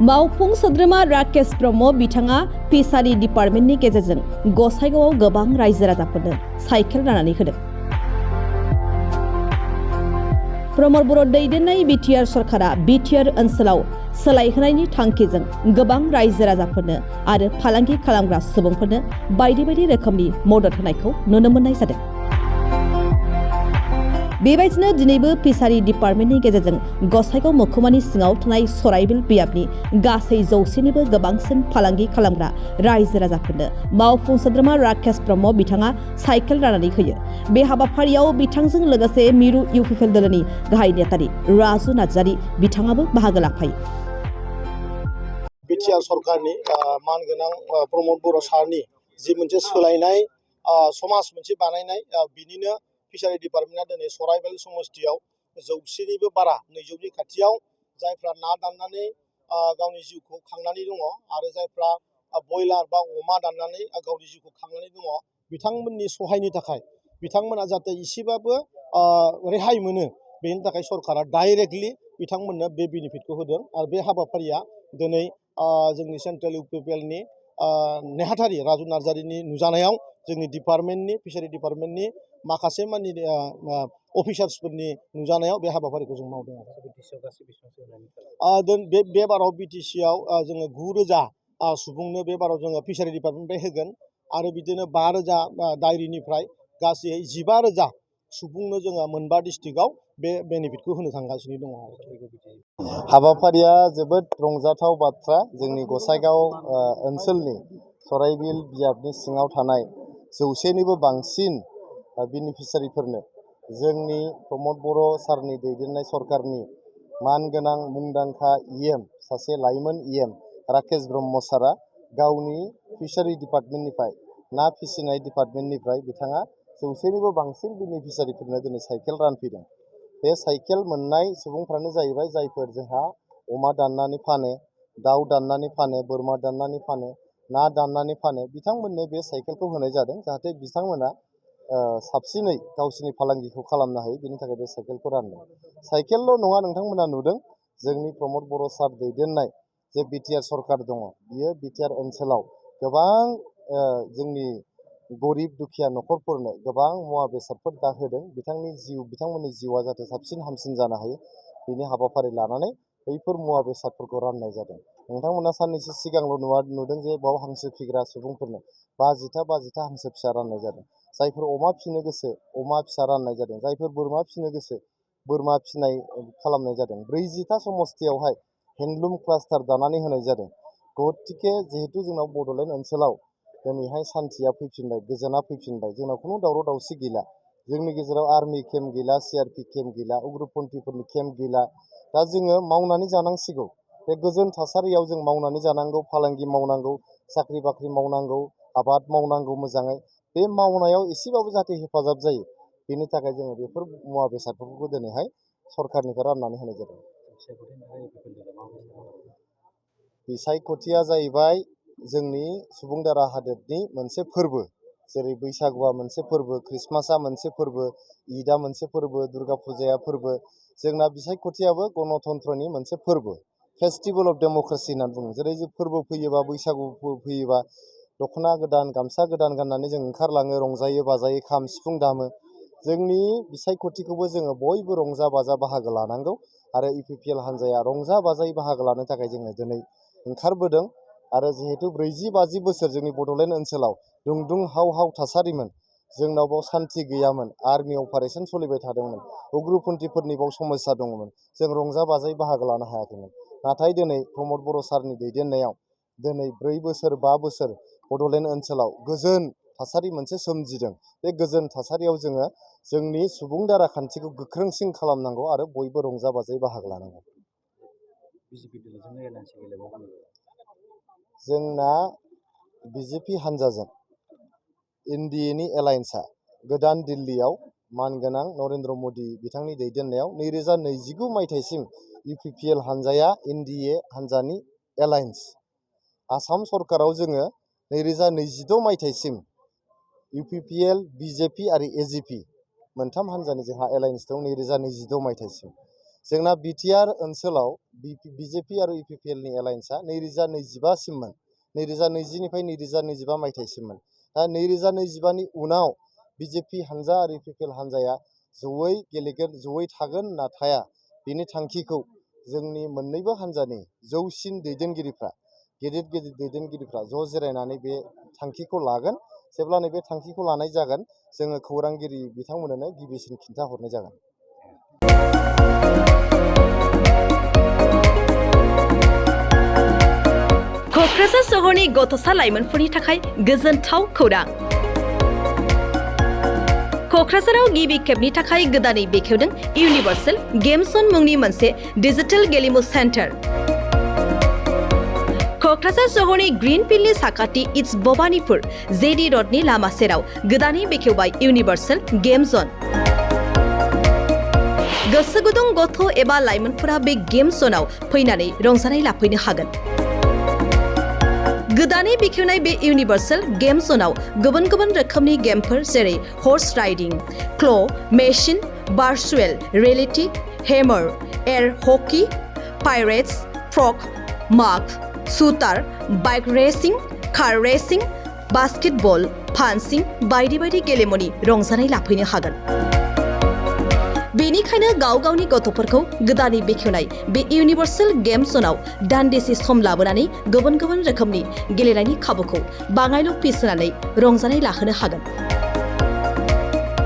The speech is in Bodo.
मावफुं सोद्रोमा राकेश ब्रह्म बिथाङा फिसारि डिपार्टमेन्टनि गेजेरजों गसाइगावआव गोबां रायजो राजाफोरनो साइकेल राननानै होदों। प्रमद बर' दैदेननाय बिटिआर सरकारा बिटिआर ओनसोलाव सोलायहोनायनि थांखिजों गोबां रायजो राजाफोरनो आरो फालांगि खालामग्रा सुबुंफोरनो बायदि बायदि रोखोमनि मदद होनायखौ नुनो मोननाय जादों। बेबायदिनो दिनैबो फिसारि डिपार्टमेन्टनि गेजेरजों गसाइगाव महकुमानि सिङाव थानाय सराइबिल बियाबनि गासै 100निबो गोबांसिन फालांगि खालामग्रा रायजो राजाफोरनो मावफुं सोद्रोमा राकेश ब्रह्म बिथाङा साइकेल राननानै होयो। बे हाबाफारियाव बिथांजों लोगोसे मिरु इउपिपिएल दोलोनि गाहाय नेतारि राजु नार्जारि बिथाङाबो बाहागो लाफायो। बिटिआर सरकारनि मानगोनां प्रमद बर' सारनि जि मोनसे सोलायनाय समाज मोनसे बानायनाय बिनिनो फिसारि डिपार्टमेन्टआ दिनै सराइबिल समस्तियाव 100निबो बारा 200नि खाथियाव जायफ्रा ना दाननानै गावनि जिउखौ खांनानै दङ आरो जायफ्रा बयलार बा अमा दाननानै गावनि जिउखौ खांनानै दङ बिथांमोननि सहायनि थाखाय बिथांमोना जाहाथे एसेबाबो रेहाय मोनो बेनि थाखाय सरकारा डाइरेक्टलि बिथांमोननो बे बेनिफिटखौ होदों आरो बे हाबाफारिया दिनै जोंनि सेन्ट्रेल इउपिपिएलनि नेहाथारि राजु नार्जारिनि नुजानायाव जोंनि डिपार्टमेन्टनि फिसारि डिपार्टमेन्टनि माखासे मानि अफिसार्सफोरनि नुजानायाव बे हाबाफारिखौ जों मावदों आरो बे बाराव बिटिसिआव जोङो 9,000 सुबुंनो बे बाराव जोङो फिसारि डिपार्टमेन्टनिफ्राय होगोन आरो बिदिनो 5,000 दायरिनिफ्राय गासै 15,000 सुबुंनो जोङो मोनबा डिस्ट्रिक्टआव बे बेनिफिटखौ होनो थांगासिनो दङ। हाबाफारिया जोबोद रंजाथाव बाथ्रा। जोंनि गसाइगाव ओनसोलनि सराइबिल बियाबनि सिङाव थानाय 100निबो बांसिन बेनिफिसारिफोरनो जोंनि प्रमद बर' सारनि दैदेननाय सरकारनि मानगोनां मुंदांखा सासे लाइमोन राकेश ब्रह्म सारा गावनि फिसारि डिपार्टमेन्टनिफ्राय ना फिसिनाय डिपार्टमेन्टनिफ्राय बिथाङा 100निबो बांसिन बेनिफिसारिफोरनो दिनै साइकेल रानफैदों। बे साइकेल मोननाय सुबुंफ्रानो जाहैबाय जायफोर जोंहा अमा दाननानै फानो, दाउ दाननानै फानो, बोरमा दाननानै फानो, ना दाननानै फानो बिथांमोननो बे साइकेलखौ होनाय जादों जाहाथे बिथांमोना साबसिनै गावसोरनि फालांगिखौ खालामनो हायो। बेनि थाखाय बे साइकेलखौ रानदों। साइकेलल' नङा, नोंथांमोना नुदों जोंनि प्रमद बर' सार दैदेननाय जे बिटिआर सरकार दङ बियो बिटिआर ओनसोलाव गोबां जोंनि गरिब दुखिया न'खरफोरनो गोबां मुवा बेसादफोर दा होदों। बिथांमोननि जिउआ जाहाथे साबसिन हामसिन जानो हायो बिनि हाबाफारि लानानै बैफोर मुवा बेसादफोरखौ राननाय जादों। नोंथांमोना साननैसो सिगांल' नुदों जे बाव हांसो फिग्रा सुबुंफोरनो 50 हांसो फिसा राननाय जादों। जायफोर अमा फिसिनो गोसो अमा फिसा राननाय जादों। जायफोर बोरमा फिसिनो गोसो बोरमा फिसिनाय खालामनाय जादों। 40टा समस्तियावहाय हेन्डलुम क्लास्टार दानानै होनाय जादों। गतिके जिहेतु जोंनाव बड'लेण्ड ओनसोलाव दिनैहाय सान्थिया फैफिनबाय, गोजोना फैफिनबाय, जोंनाव खुनु दावराव दावसि गैला। जोंनि गेजेराव आर्मि केम्प गैला, सिआरपि केम्प गैला, उग्रपन्थिफोरनि केम्प गैला। दा जोङो मावनानै जानांसिगौ। बे गोजोन थासारियाव जों मावनानै जानांगौ, फालांगि मावनांगौ, साख्रि बाख्रि मावनांगौ, आबाद मावनांगौ मोजाङै। बे मावनायाव एसेबाबो जाहाथे हेफाजाब जायो बेनि थाखाय जोङो बेफोर मुवा बेसादफोरखौ दिनैहाय सरकारनिफ्राय राननानै होनाय जादों। बिसायख'थिया जाहैबाय जोंनि सुबुं दारा हादोरनि मोनसे फोरबो। जेरै बैसागुआ मोनसे फोरबो, ख्रिस्टमासआ मोनसे फोरबो, ईदआ मोनसे फोरबो, दुर्गा फुजाया फोरबो। जोंना बिसायख'थियाबो गणतन्त्रनि मोनसे फोरबो, फेस्टिभेल अफ डेम'क्रेसि होननानै बुङो। जेरै जों फोरबो फैयोबा, बैसागु फैयोबा दख'ना गोदान, गामसा गोदान गाननानै जों ओंखारलाङो, रंजायो बाजायो, खाम सिफुं दामो। जोंनि बिसायख'थिखौबो जोङो बयबो रंजा बाजा बाहागो लानांगौ आरो इउपिपिएल हान्जाया रंजा बाजायै बाहागो लानो थाखाय जोङो दिनै ओंखारबोदों। आरो जिहेतु 40-50 बोसोर जोंनि बड'लेण्ड ओनसोलाव दुंदुं हाव हाव थासारिमोन, जोंनाव बाव सान्थि गैयामोन, आर्मि अपारेसन सोलिबाय थादोंमोन, उग्रपन्थिफोरनि बाव समस्या दङमोन, जों रंजा बाजायै बाहागो लानो हायाखैमोन। नाथाय दिनै प्रमद बर' सारनि दैदेननायाव दिनै 4 बोसोर 5 बोसोर बड'लेण्ड ओनसोलाव गोजोन थासारि मोनसे सोमजिदों। बे गोजोन थासारियाव जोङो जोंनि सुबुं दारा खान्थिखौ गोख्रोंसिन खालामनांगौ आरो बयबो रंजा बाजायै बाहागो लानांगौ। जोंना बिजेपि हान्जाजों एनडिएनि एलायन्सआ गोदान दिल्लीयाव मानगोनां नरेन्द्र मदि बिथांनि दैदेननायाव 2029 मायथाइसिम इउपिपिएल हान्जाया एनडिए हान्जानि एलायन्स। आसाम सरकाराव जोङो 2026 मायथाइसिम इउपिपिएल, बिजेपि आरो एजिपि मोनथाम हान्जानि जोंहा एलायन्स दं 2026 मायथाइसिम। जोंना बिटिआर ओनसोलाव बिजेपि आरो इउपिपिएलनि एलायन्सआ 2025सिममोन 2020निफ्राय 2025 मायथाइसिममोन दा 2025नि उनाव बिजेपि हानजा आरो इउपिपिएल हानजाया जयै गेलेगोन जयै थागोन ना थाया बिनि थांखिखौ जोंनि मोननैबो हानजानि जौसिन दैदेनगिरिफ्रा गेदेर गेदेर दैदेनगिरिफ्रा ज' जिरायनानै बे थांखिखौ लागोन जेब्लानो बे थांखिखौ लानाय जागोन जोङो खौरांगिरि बिथांमोननो गिबिसिन खिन्थाहरनाय जागोन। क'क्राझार सहरनि गथ'सा लाइमोनफोरनि थाखाय गोजोनथाव खौरां। क'क्राझाराव गिबि खेबनि थाखाय गोदानै बेखेवदों इउनिभार्सेल गेम जन मुंनि मोनसे डिजिटेल गेलेमु सेन्टार। क'क्राझार सहरनि ग्रीन फिल्डनि साखाथि इट्स भबानिपुर जेडि रडनि लामा सेराव गोदानै बेखेवबाय इउनिभार्सेल गेम जन। गोसो गुदुं गथ' एबा लाइमोनफोरा बे गेम जनाव फैनानै रंजानाय लाफैनो हागोन। गोदानै बेखेवनाय बे इउनिभार्सेल गेम जनाव गुबुन गुबुन रोखोमनि गेमफोर जेरै horse riding, claw', machine, virtual reality, hammer, air hockey, pirates, frog, माग, shooter, bike racing, car racing, basketball, fencing बायदि बायदि गेलेमुनि रंजानाय लाफैनो हागोन। बेनिखायनो गाव गावनि गथ'फोरखौ गोदानै बेखेवनाय बे इउनिभार्सेल गेम जनाव दान्दिसे सम लाबोनानै गुबुन गुबुन रोखोमनि गेलेनायनि खाबुखौ बाङायल' फिस होनानै रंजानाय लाहोनो हागोन।